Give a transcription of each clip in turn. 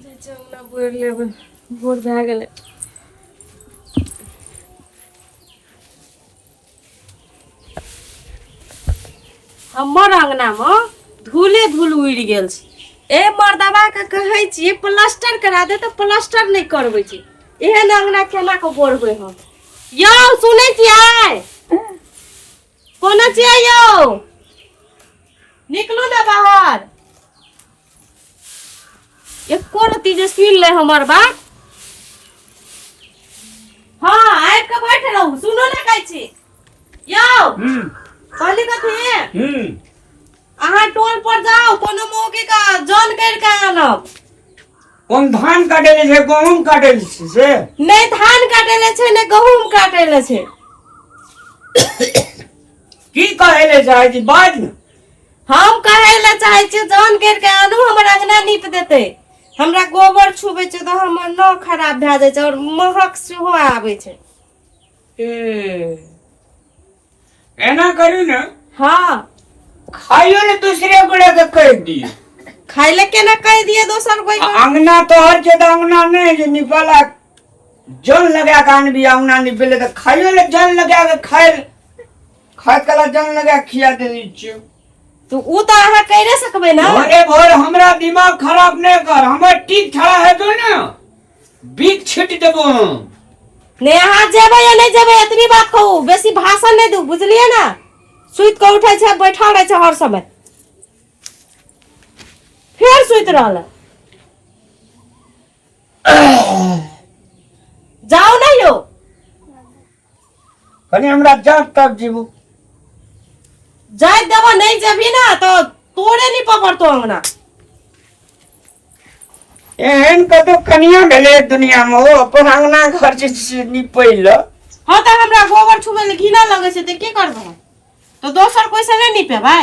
जाइ छियै अङ्गना बोरि लेबै, भोर भए गेलै। हमर अङ्गनामे धूले धूल उड़ि गेल छै। ए मर्दबा के कहै छियै प्लास्टर करा दे तऽ प्लास्टर नहि करबै छै। एहन अङ्गना केना कऽ बोरबै हम? यौ सुनै छियै? कोना छियै यौ? निकलू ने बाहर। एको रत्ती जे सुनि ले हमर बात। हाँ, आबि कऽ बैठ रहू, सुनू ने कहै छी। यौ कहली कथी? अहाँ टोल पर जाउ, कोनो मौके का जन करि कऽ आनब। कोन धान काटे ले छै, गहूम काटे ले छै से? नहि धान काटे ले छै, नहि गहूम काटे ले छै। की कहै ले चाहै छी, बाज ने। हम कहै ले चाहै छी जन करि कऽ आनू, हमर अंगना नीप देतै। हमरा गोबर छुबै छै तऽ हमर नह खराब भए जाइ छै आओर महक सेहो आबै छै। ए, एना करू ने। हाँ। खाइयो ने दूसरे गोड़े के कहि दियौ। खाइ ले केना कहि दिए दोसर कोई के? अंगना तोहर छै तऽ अंगना नहि जे निपला जन लगा के आनबी अंगना निपेले तऽ खाइयो ले जन लगा के खाइ खाय कला जन लगा के खिया देने छियौ। तो ऊ तऽ अहाँ करि सकबै ने। भोरे भोर हमरा दिमाग खराब नहि कर, हमर टीक ठड़ा हेतौ ने बीख छिट देबो हम। नहि अहाँ जेबै या नहि जेबै एतनी बात कहू, बेसी भाषण नहि दू, बुझलियै ने? सुति कऽ उठै छै, बैठल रहै छै हर समय, फेर सुति रहल। जाउ ने यौ। कनि हमरा जाँच तब जीबू। जाइत देबो, नहि जेबही ने तऽ तोरे नहीं पकड़तो अंगना। एहन कतौ कनिया भेलै दुनिया में, ओ अपन अंगना घर जे छै निपै लए। हाँ तऽ हमरा गोबर छुबै लए घिना लगै छै तऽ की करबै? तऽ दोसर कोइ से नहि निपेबै?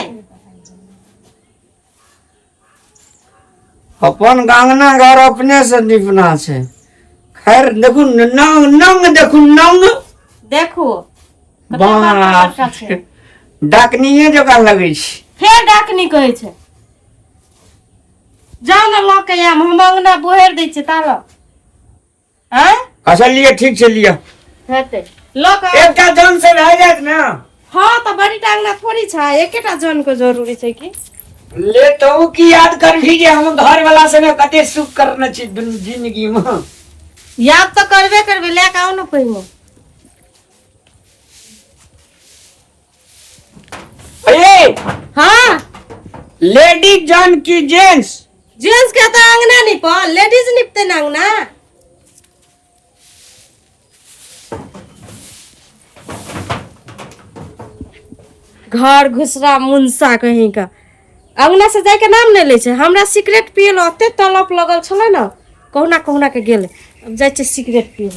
अपन अंगना घर अपने से निपना छै। खैर देखू नंग नंग देखू नंग। देखू कते बड़का बड़का छै। डाकनिये जकाँ लगै छै। फेर डाकनी कहै छै। जाउ ने लऽ के आयब, हम अंगना बोहरि दै छियै ताल। आँय? अच्छा लिअ, ठीक छै लिअ। हेतै लऽ के आउ। एकटा जन से भए जायत ने? हँ तऽ बड़ी टा अंगना थोड़ी छै, एकेटा जन के जरूरी छै की? ले तो की याद करबी जे हम घर वाला संगे कते सुख करने छी जिंदगी में। याद तऽ करबे करबै, लए कऽ आउ ने पहिने। ए हाँ। लेडीज जन की जेंट्स? जेंट्स के तऽ अंगना निपल, लेडीज निपते ना अंगना। घर घुसरा मुनसा कहीं का अंगना से जाके नाम नहि लै छै। हमरा सिगरेट पियै लए ओते तलप लगल छलै ने, कहुना कहुना के गेलै। अब जाइ छै सिगरेट पियै,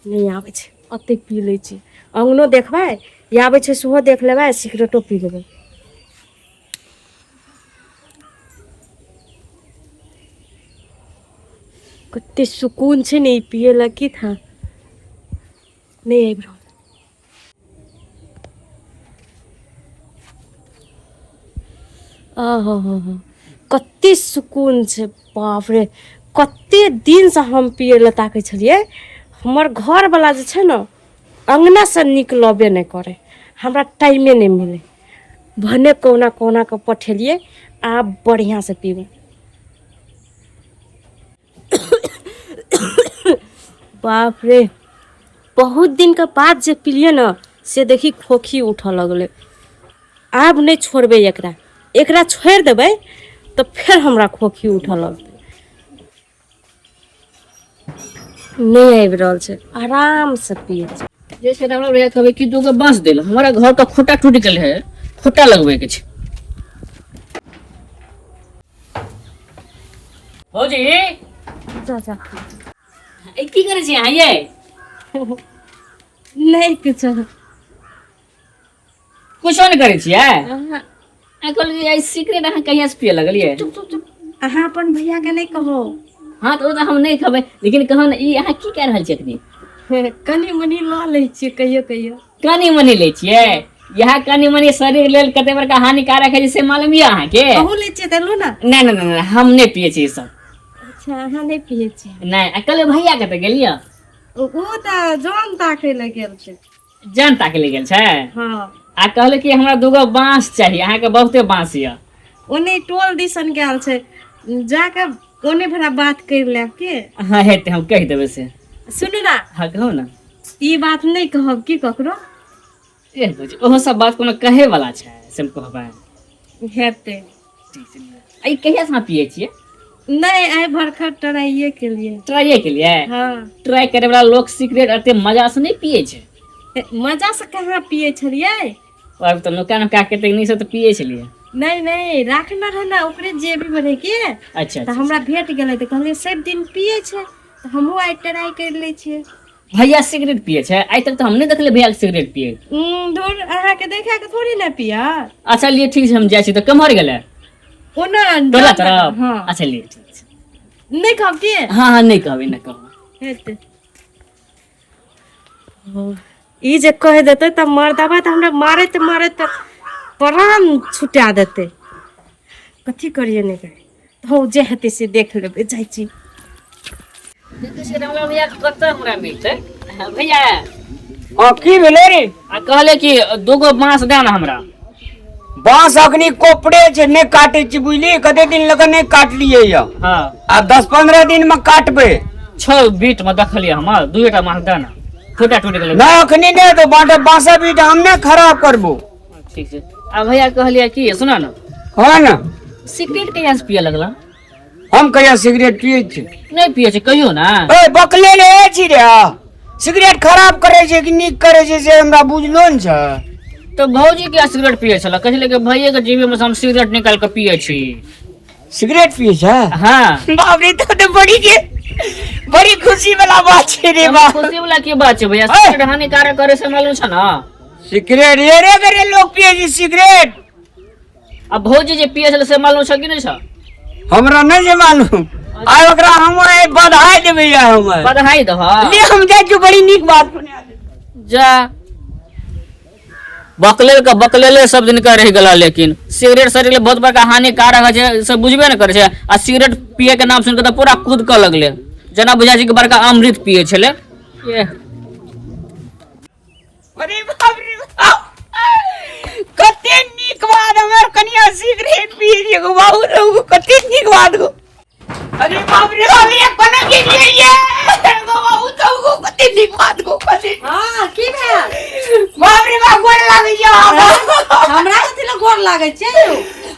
नहि आबै छै, ओते पी लै छी। अङ्गनो देखबै या आबै छै सेहो देख लेबै, सिगरेटो पी लेबै। कते सुकून छै ने ई पियै लए की था नहि आबि रहल। आहा हा हा, कते सुकून छै, बाप रे। कते दिनसँ हम पियै लए ताकै छलियै। हमर घरवला जे छै ने अङ्गनासँ निकलबे नहि करै, हमरा टाइमे नहि मिलै। भने कहुना कहुना कऽ पठेलियै, आब बढ़िआँसँ पीबै। बाप रे, बहुत दिनके बाद जे पिलियै ने से देखी खोखी उठऽ लगलै। आब नहि छोड़बै एकरा, एकरा छोड़ि देबै तऽ फेर हमरा खोखी उठऽ लगतै। नहि आबि रहल छै, आरामसँ पियै छै। जैसे हमरा भैया कहबै कि दूगो बांस देल, हमारा घर का खूंटा टूट गेल है, खूंटा लगबै के छै। भौजी। जा जा। ए की करै छी अहाँ ये? नहि किछो। कुछो नहि करै छियै? अहाँ कहलियै आइ सिगरेट अहाँ कहिया से पिए लगलियै? चुप चुप चुप, अहाँ अपन भैया के नहि कहू। हाँ तऽ ओ तऽ हम नहि कहबै, लेकिन कहू ने ई अहाँ की कए रहल छियै अखनी? कनि मनि लऽ लै छियै कहियो कहियो। कनि मनि लै छियै। इएह कनि मनि शरीर लेल कते बड़का हानिकारक है से मालूम यऽ अहाँके? अहूँ लै छियै तऽ लू ने। नहि नहि नहि, हम नहि पियै छी ई सब। अच्छा, अहाँ नहि पियै छियै? नहि। आ कहलियै भैया कतऽ गेलियै? ओ तऽ जन ताकै लए गेल छै। जन ताकै लए गेल छै? हँ। आ कहलै कि हमरा दूगो बाँस चाही, अहाँके बहुते बाँस यऽ। ओने टोल दिसन गेल छै, जाके ओने भरा बात कर लेब के। हाँ हेतै, हम कहि देबै से। सुनू ना। हाँ कहू ना। ई बात नहि कहब की ककरो? एह बुझ, ओहो सब बात कोनो कहे वाला छै से हम कहबै? हेतै। ठीक छै। आ ई कहिया से अहाँ पियै छियै? नहि, आइ भरखर ट्राइए केलियै। ट्राइए केलियै? हाँ। ट्राई करे वाला लोग सिगरेट एते मजा से नहि पियै छै। ए, मजा से कहाँ पियै छलियै? आब तऽ नुका नुका के तऽ से तऽ पियै छलियै। नहि नहि, राखने रहे ने ओकरे जेबी में रहे के। अच्छा। तऽ अच्छा। हमरा भेट गेलै तऽ कहलियै सब दिन पियै छै तऽ हमहूँ आइ ट्राई करि लै छियै। भैया सिगरेट पियै छै? आइ तक तऽ हम नहि देखलियै भैया के सिगरेट पियै। धुर, अहाँके देखा के थोड़ी ने पिया। अच्छा लिए, ठीक छै, हम जाइ छी तऽ। केम्हर गेलै? ओना टोला तरफ? हाँ। अच्छा लिए, ठीक छै। नहि कहब के? हाँ हाँ, नहि कहबै, नहि कहबै। हेतै। ई जे कहि देतै तऽ मर्दबा तऽ हमरा मारैत मारैत प्राण छुटा देतै। कथी करियै नहि करियै, हौ जे हेतै से देख लेबै, जाइ छी। देखै छियै रामलाल भैया कतऽ हमरा मिलतै भैया? हाँ, की भेलै रे? आ कहले कि दूगो बाँस दे ने हमरा। बाँस अखनी कोपड़े छै, नहि काटै छी बुझली, कते दिन लग नहि काटलियै यऽ। हाँ। आब 10-15 दिन मे काटबै। 6 बीट में देखलियै हमर दुएटा बाँस दे ने, टूटा टूटि गेलै। नहि, अखनी नहि तो बाँटे, बाँसा बीट हम नहि खराब करबो। ठीक छै। आ भैया कहलियै कि सुना ने। हाँ ने। सिगरेट कहिया से पिए लगला? हम कहिया सिगरेट पियै छी? नहि पिए छै कहियो ना? ए बकले रे छी रे, सिगरेट खराब करे छै कि नीक करे छै से हमरा बुझलो ने छै। तऽ भौजी के सिगरेट पिए छल, कहै छलै कि भैये के जेबी में से हम सिगरेट निकाल के पिए छी। सिगरेट पिए छै? हाँ। बाप रे, तो बड़ी के बड़ी खुशी वाला बात छै रे बा। खुशी वाला की बात छै भैया? सिगरेट हानिकारक करे से मालूम छै ना? सिगरेट ये रे करे लोग पिए छै सिगरेट। आ भौजी जे पिए छल से मालूम छै कि नहि छै? हमरा नहि छै मालूम। आइ ओकरा हम आइ बधाई देबै या हम बधाई दह। ले, हम जाइ छी, बड़ी नीक बात सुना देबै। जा, बकलेल के बकलेले सब दिन के रहि गेला, लेकिन सिगरेट शरीर लेल बहुत बड़का हानिकारक होइ छै सब बुझबे ने करै छै। आ सिगरेट पिए के नाम सुनि के तऽ पूरा कूद कऽ लगले जेना बुझाइ छै कि बड़का अमृत पिए छलै। एह। अरे बाप रे बाप, कते नीक बात, हमर कनिया सिगरेट पिए छै गो बाबू रे, कते नीक बात गो। अरे बाप रे बाप, ये कोना गेलियै ये गो बाबू तो गो, कते नीक बात गो, कते। हाँ, की भेल? बाप रे बाप, गोर लागै छै अहाँके। हमरा कथी लए गोर लागै छै यौ?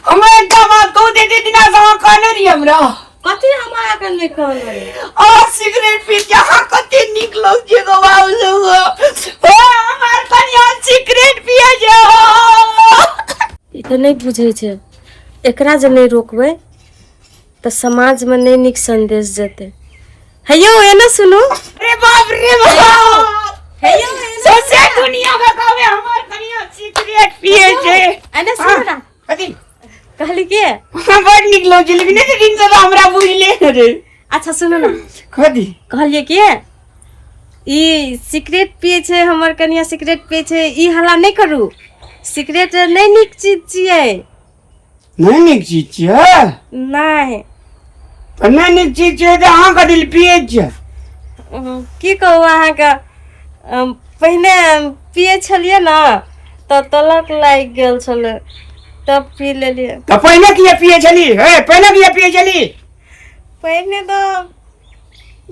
हमरा एकटा बात कहू, दे दिना से अहाँ कहने रहियै हमरा। कथी हम अहाँके नहि कहने रही? आ सिगरेट पी के अहाँ कते नीक लग छै गो बाबू सब गो। ओ हमर कनिया सिगरेट पिए छै। ई तऽ नहि बुझै छै, एकरा जे नहि रोकबै तऽ समाजमे नहि नीक संदेश जेतै। हे यौ, एना सुनू। अरे बाप रे बाप, हे यौ, एना सौंसे दुनिया के कहबै हमर कनिया सिगरेट पिए छै। एना सुनू ना। कथी? कहली के बड़ नीक लग छै, लेकिन एते दिन से तऽ हमरा बुझले नहि रे। अच्छा सुनू ना। कथी? कहलियै के ई सिगरेट पिए छै, हमर कनिया सिगरेट पिए छै, ई हल्ला नहि करू। सिगरेट नहि नीक चीज छियै। नहि नीक चीज छियै? नहि। तऽ नहि नीक चीज छियै तऽ अहाँ कथी लए पियै छियै? की कहू अहाँके, पहिने पिए छलियै ने तऽ तलक लागि गेल छलै, तब पी लेलियै। तऽ पहिने किया पियै छली? हे, पहिने किया पियै छली? पहिने तऽ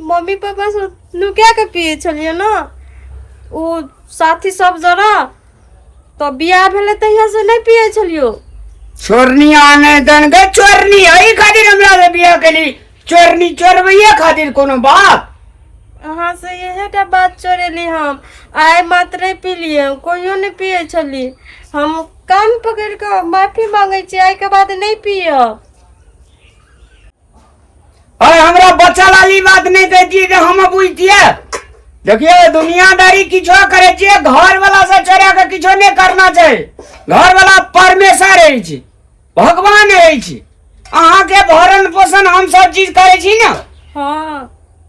मम्मी पापा से नुका के पिए छलियै ने, ओ साथी सब जरा। तऽ बियाह भेलै तहिया से नहि पिए छलियो। चोरनी आने दन गे चोरनी, एहि खातिर हमरा से बियाह केली? चोरनी चोरबैये खातिर कोनो बात? अहाँ से इएह टा बात चोरेली। हम आइ मात्रे पीलियै, कहियो नहि पिए छली। हम कान पकड़ि कऽ माफी मांगै छी, आइके बाद नहि पियब। अरे हमरा बच्चा लाली बात नहि कहतियै तऽ हम बुझतियै। देखियौ, दुनियादारी किछो करै छियै, घर वाला से चोरा के किछो नहि करना छै। घर वाला परमेश्वर अछि, भगवान अछि। अहाँके भरण पोषण हम सब चीज करै छी ने? हाँ।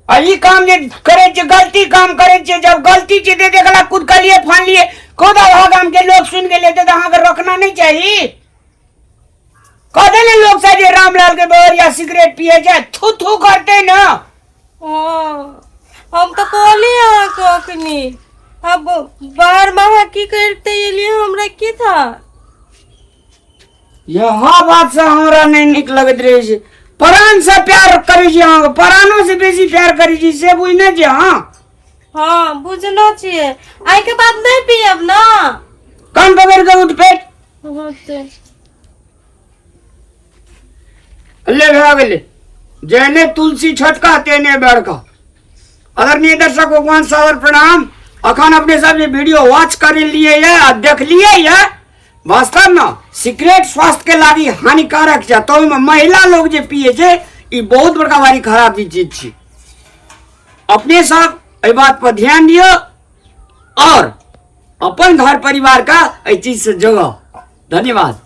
आ ई काम जे करै छियै, गलती काम करै छियै। जब गलती छै तऽ देखला कुदकलियै फानलियै, कहू तऽ अहाँ गाम के लोग सुनि गेलै तऽ अहाँके रोकना नहि चाही। कह दे ने लोग से जे रामलाल के बहरिया सिगरेट पिए छै, थू थू करते न। हाँ, हम तऽ कहली अहाँके अखनी, अब बाहर में अहाँ की करते एलियै हमरा की था? यह बात से हमरा नहीं नीक लगैत रहे छै। प्राण से प्यार करै छी अहाँके, प्राणो से बेसी प्यार करै छी, से बुझने छी अहाँ? हाँ, बुझलो छियै। आइ के बाद नहीं पियब ना। कान पकड़ के उठ पेट। होते। ले भए गेलै, जेहने तुलसी छोटका तेहने बड़का। आदरणीय दर्शक भगवान सादर प्रणाम। अखन अपने सब जे वीडियो वॉच कर लिए ये आ देखलिए ये, वास्तव में सिगरेट स्वास्थ्य के लागी हानिकारक छै। तो ओहिमे महिला लोग जे पिए छै, ई बहुत बड़का भारी खराब चीज छै। अपने सब एहि बात पर ध्यान दियौ और अपन घर परिवार का एहि चीज से जोगाओ। धन्यवाद।